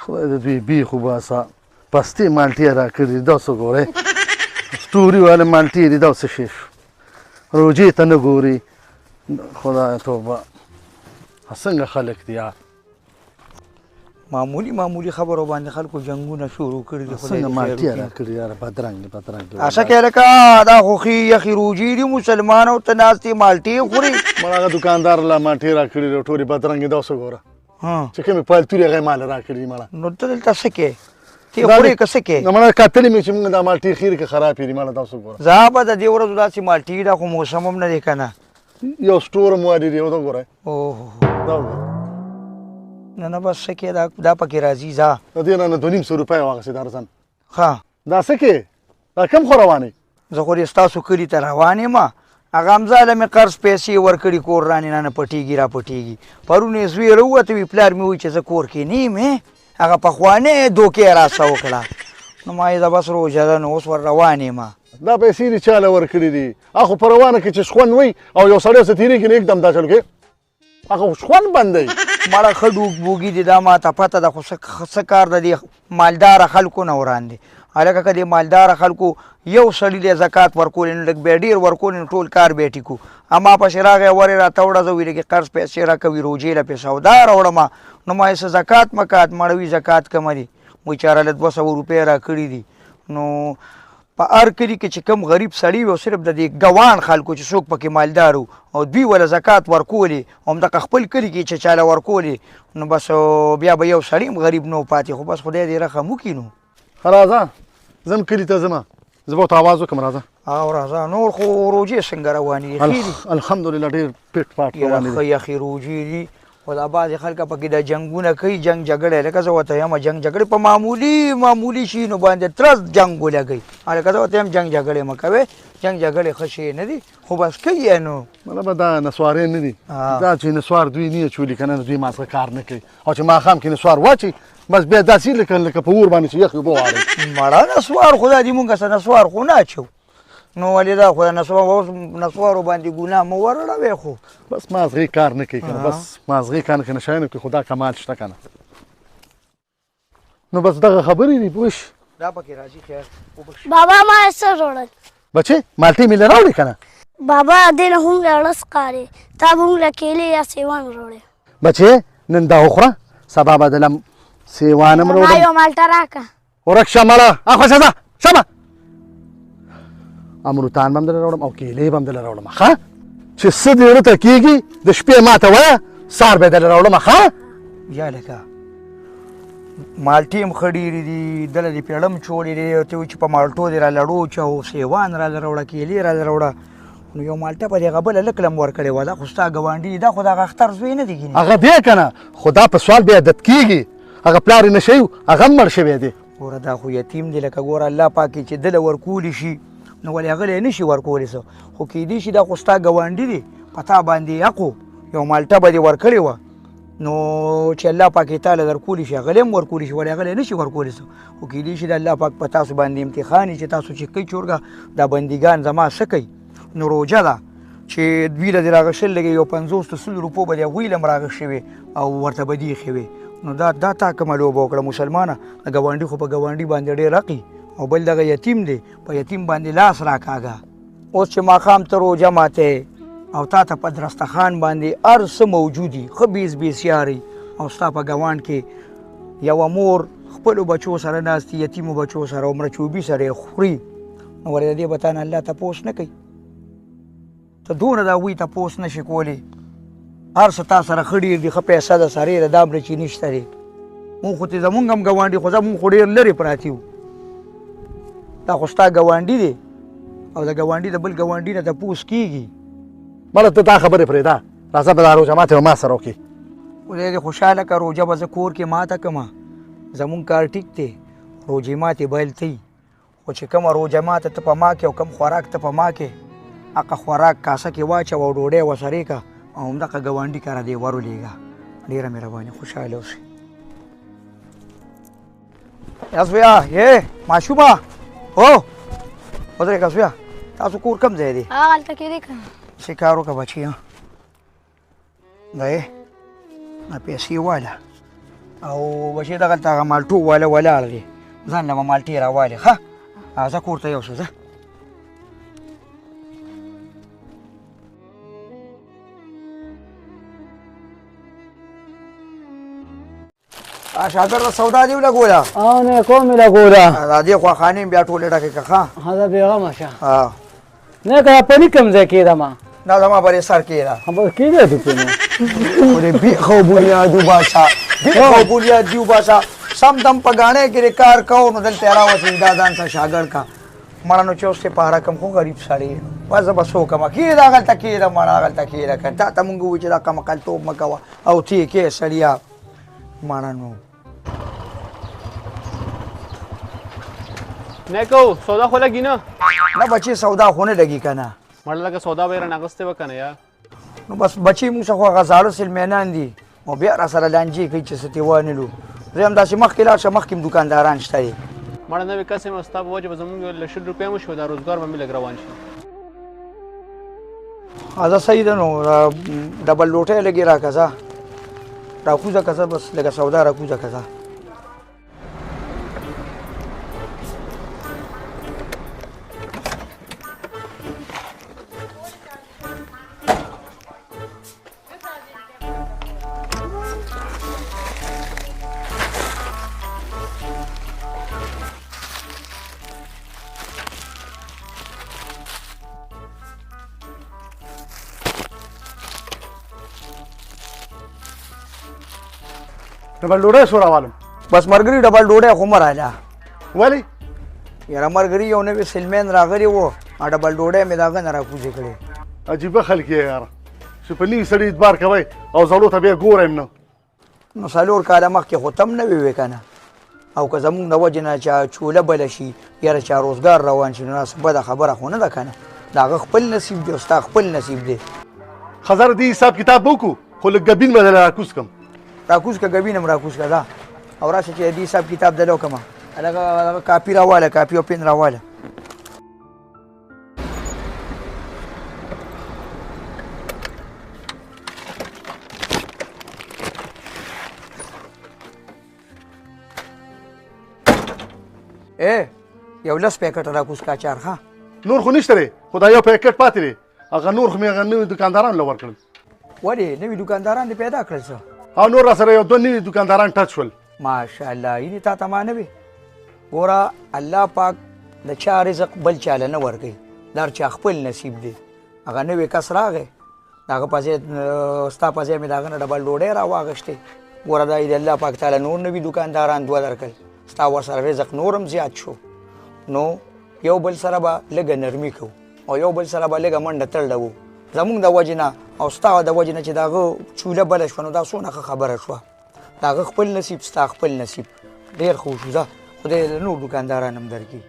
خدای د دوی بیخ وباسه. پستې مالټې یې راکړي دي، دا څه ګورې؟ ستوري والې مالټې دي، دا څه شی شو؟ روژې ته نه ګوري. خدای توبه، څنګه خلک دي یار. معمولي معمولي خبرو باندې خلکو جنگونه شروع کړي دي. خدای څنګه دې خیر مالټې وکړي. راکړي یاره، بدرنګ بدرنګ. اڅه کې لکه دا خو ښې یخې روژې دي، مسلمان او ته ناست یې مالټې خوري. مړه هغه دکاندار لا مالټې راکړي دي، ټولې بدرنګې. دا څه ګوره ها چې کومې پالتورې هغه یې ماله راکړي دي. مړه نو ته دلته څه کې؟ ته دا خورې مې- که څه کې؟ نه مړه کتلې مې چې موږ دا مالټې ښې دي که خرابې دي. مړه دا څه ګوره، زه به د دې ورځو داسې مالټې، دا خو موسم هم نه دی که نه. یو سټور هم والي دی. دا ګوره، اوه دا وګوره. نه نه، بس څه کې، دا پکې راځي. ځه د دې نه 250 روپۍ واخیستې دا ارزان. ښه دا څه کې؟ دا کم خو روان یې؟ زه خو دې ستاسو کلي ته روان یم. هغه همزه له مې قرض پیسې ورکړي، کور رانې نه نه پټېږي را پټېږي. پرون یې زوی راووته، وي پلار مې وویل چې زه کور کې نه یم. هغه پخوانۍ دوکې یې راسره وکړه، نو ما یې دا بس روژه ده، نو اوس ور روان یم. دا پیسې دې چا له ورکړي دي؟ هغه خو په روانه کې چې شخوند وي او یو سړی څه تېرېږي نو یکدم دا چل کې هغه خو شخوند بندوي. مړه ښه ډوک بوګي دي، دا ما ته پته ده. خو څه کار د دې مالداره خلکو نه وران دی. هلکه که دې مالداره خلکو یو سړي له زکات ورکولی نو لږ به یې ډېر ورکولی، نو ټول کار به یې ټیک و. اما پسې راغی، ور یې راته وړه، زه ویل لږې قرض پیسې راکوي، روژې له پې سودا راوړم. نو ما یې څه زکات مکات مړوي، زکات کمه دي. ویچاره له 200 روپۍ راکړي دي. نو په هر کلي کې چې کوم غریب سړی وي، او صرف د دې ګوان خلکو چې څوک پکې مالدار وو او دوی وله زکات ورکولې، همدغه خپل کلي کې چې چاله ورکولې، نو بس بیا به یو سړی هم غریب نه و پاتې. خو بس خدای دې رحم وکړي. نو ښه راځه، ځم کلي ته ځم، زه به ورته اواز وکړم. راځه. او راځه. نور خو روژې څنګه روانې دي؟ ښې دي الحمدلله، ډېر پټ پاټ یاره. روانې ښه دي. یخې روژې دي، خو دا بعضې خلک پکې دا جنګونه کوي، جنګ جګړې. لکه زه ورته یم، جنګ جګړې په معمولي معمولي شیانو باندې ترس جنګ ولګوي. هلکه زه ورته یم، جنګ جګړې مه کوئ، جنګ جګړې ښه شی نه دي، خو بس کوي یې. نو مله به دا نسوارې نه دي، آه. دا چې نسوار دوی نه اچولي که نه، دوی مازغه کار نه کوي. او چې ماښام کې نسوار واچوي، بس بیا داسې لکه په اور باندې چې یخ اوبه واړوي. مړه نسوار خو دا دي، مونږ څه نسوار خو نه اچو. نو ولې دا خو نسوار، اوس نسوارو باندې ګناه مه ورړوې. خو بس مازغې کار نه کوي که نه. آه. بس مازغې کار نه کوي، نشیانو کې خدا کمال شته که نه. نو بس دغه خبرې دي، پوه شي. دا پکې راځي، خیر وبخښه. بابا ما یې څه راوړل؟ بچې مالټې مې له راوړې که نه؟ بابا دې نه هم ړه ښکاري، تا به موږ له کیلې یا سیوان راوړې. بچې نن دا وخوره، سبا به دلم سیوان هم ما راوړم. یو مالټه راکړه. ورک شه مړه، اخوا شه، ځه شمه. امروتان به هم دله راوړم او کیلې به هم دله راوړم. ښه چې څه دې زړه ته کېږي د شپې ما ته وایه، سهار به یې دله راوړم. ښه یا لکه مالټې هم ښه ډېرې دي، دله دې پیړم چولې دی، ته وایي چې په مالټو دې راله ړوچه او سیوان راله راوړه، کیلې راله راوړه. نو یو مالټه په دې هغه بله لږ لم ورکړې وه. دا خو ستا ګاونډي دی، دا خو د هغه اختر زوی نه دی ګینې. هغه دی که نه، خو دا په سوال بې عادت کېږي. هغه پلار یې نشه و، هغه هم مړ شوی دی. ګوره دا خو یتیم دی. لکه ګوره الله پاک یې چې دله ورکولی شي، نو ولې هغه له یې نه شي ورکولی؟ څه خو کېدی شي، دا خو ستا ګاونډي دی، په تا باندې حق و، یو مالټه به دې ورکړې وه. نو چې الله پاک یې تاله درکولی شي، هغه له هم ورکولی شي، ولې هغه له یې نه شي ورکولی؟ څه خو کېدی شي د الله پاک په تاسو باندې امتحان وي چې تاسو چې کوئ چورګه دا بندګان زما څه کوي. نو روژه ده چې دوی له دې راغشل لږې یو 50 ته 100 روپو به دې هغوی له هم راغشې وي او ورته به دې ایښې وي. نو دا تا کومه لوبه وکړه مسلمانه؟ د ګاونډي خو په ګاونډي باندې ډېر حق وي، او بل دغه یتیم دی، په یتیم باندې لاس راکاږه. اوس چې ماښام ته روژه ماته او تا ته په درستخان باندې هر څه موجود دي، ښه بیس بیسیاري، او ستا په ګاونډ کې یوه مور خپلو بچو سره ناست دي، یتیمو بچو سره او مرچوبي سره یې خوري، نو ولې د دې به تا نه الله تپوس نه کوي؟ ته دونه د هغوی تپوس نه شې کولی. هر څه تا سره ښه ډېر دي، ښه پیسه ده، سرې ده، دا امر چې نشته دی. مونږ خو ترې زمونږ هم ګاونډي، خو زمونږ خو ډېر لرې پراته یو. دا خو ستا ګاونډي دی، او د ګاونډي د بل ګاونډي نه تپوس کېږي. مړه ته دا خبرې پرېږده، راځه به دا روژه ماتې به ما سره وکړې. خدای دې خوشحاله که. روژه به زه کور کې ماته کړم، زمونږ کار ټیک دی، روژې ماتې باید ته وي. خو چې کومه روژه ماته ته په ما کې او کوم خوراک ته په ما کې، هغه خوراک کاسه کې واچوه او ډوډۍ ورسرې که او همدغه ګاونډي کره دې ورولېږه. ډېره مهرباني، خوشحاله اوسې. یا زویه، یې ماشومه، او ودرېږه زویه، تاسو کور کوم ځای دی؟ هغه هلته کې دی که نه. څه کار وکړه بچیه، دی دا پیسې واله. او بچې دغلته هغه مالټو واله ولاړ دی، ځان له به مالټې راوالې. ښه ځه کور ته یو څه ځه. شاګرده سودا دې ولګوله؟ او نه کوم مې لګوله. دا دې خوا خانې بیا ټولې ډکې کړه. ښه ځه بېغمه شه. نه که پني کوم ځای کې ده؟ ما دا زما پرې سر کې ده. بس کېده دې پې نو. خو دې بېخ او بنیاد وباسه، بېخ او بنیاد دې وباسه. سم دم په ګاڼې کې دې کار کوو نو دلته یې راوستې، دا ځان ته شاګرد کا. مړه نو چې اوس دې پاره کړم، خو غریب سړی یم، بس زه به څه وکړم؟ کښېنه هغلته کښېنه، مړه هغلته کښېنه. که تا ته مونږ ووایو چې دا کمقلتوب مه کوه او ته یې کې سړیه. مړه نو نه کو سودا خو لګي نه؟ نه بچې، سودا خو نه لګي که نه. مړه لکه سودا به یې رانه اخیستې وه که نه یا؟ نو بس بچې، موږ څخه خو هغه زاړه سلمانان دي او بیا را سره لانجې کوي چې څه ترې وانلو. زه همداسې مخکې لاړ شه، مخکې هم دوکانداران شته دي. مړه نوې کس یم، ستا په وجه به زموږ له 20 روپۍ هم وشي، دا روزګار به مې لږ روان شي. ځه صحیح ده، نو ډبل لوټۍ لږې راکړه، ځه راکوزه که ځه، بس لږه سودا راکوزه که ځه. ډبل ډوډۍ سو راوالم؟ بس مرګري، ډبل ډوډۍ خو مه راله. ولې؟ یاره مرګري، یو نوی سلمین راغلی و، ډبل ډوډۍ مې د هغه نه راکوزې کړې. عجیبه خلک یې یاره، چې په نوي سړي اعتبار کوئ او زړو ته بیا ګورئ نه. نو 4 کاله مخکې خو تم نوی وې که نه؟ او که زمونږ د وجې نه چا چوله بله شي، یاره چا روزګار روان شي، نو دا څه بده خبره خو نه ده که نه؟ د هغه خپل نصیب دی او ستا خپل نصیب دی. خزر دې حساب کتاب به وکړو، خو لږ ګبین به درله راکوز کړم. راکوز که، ګبین هم راکوز که. ځه او راشه چې دې حساب کتاب دله وکړم. هغه کاپي راواله، کاپي او پین راواله. یو 10 پیکټ راکوز کا اچار. ښه نور خو نشته دی، خو دا یو پیکټ پاتې دی. هغه نور خو مې هغه نوي دوکانداران له ورکړل. ولې نوي دوکانداران دې پیدا کړل څه؟ او نور را سره یو دوه نوي دوکانداران ټچ شول. ماشاءالله، یعنې تا ته ما نه وي. ګوره الله پاک د چا رزق بل چا له نه ورکوي، دا هر چا خپل نصیب دی. هغه نوی کس راغی، د هغه په ځای ستا په ځای مې د هغه نه ډبل ډوډۍ راواغېستې. ګوره دا د الله پاک تعالی نور نوي دوکانداران دوه درکړل، ستا ورسره رزق نور هم زیات شو. نو یو بل سره به لږه نرمي کوو او یو بل سره به لږه منډه تړله وو. زمونږ د وجې نه او ستا د وجې نه چې د هغه چوله بله شوه، نو دا څونه ښه خبره شوه. د هغه خپل نصیب، ستا خپل نصیب، ډېر ښه وشو. ځه خدای دې نور دوکانداران هم درکړي.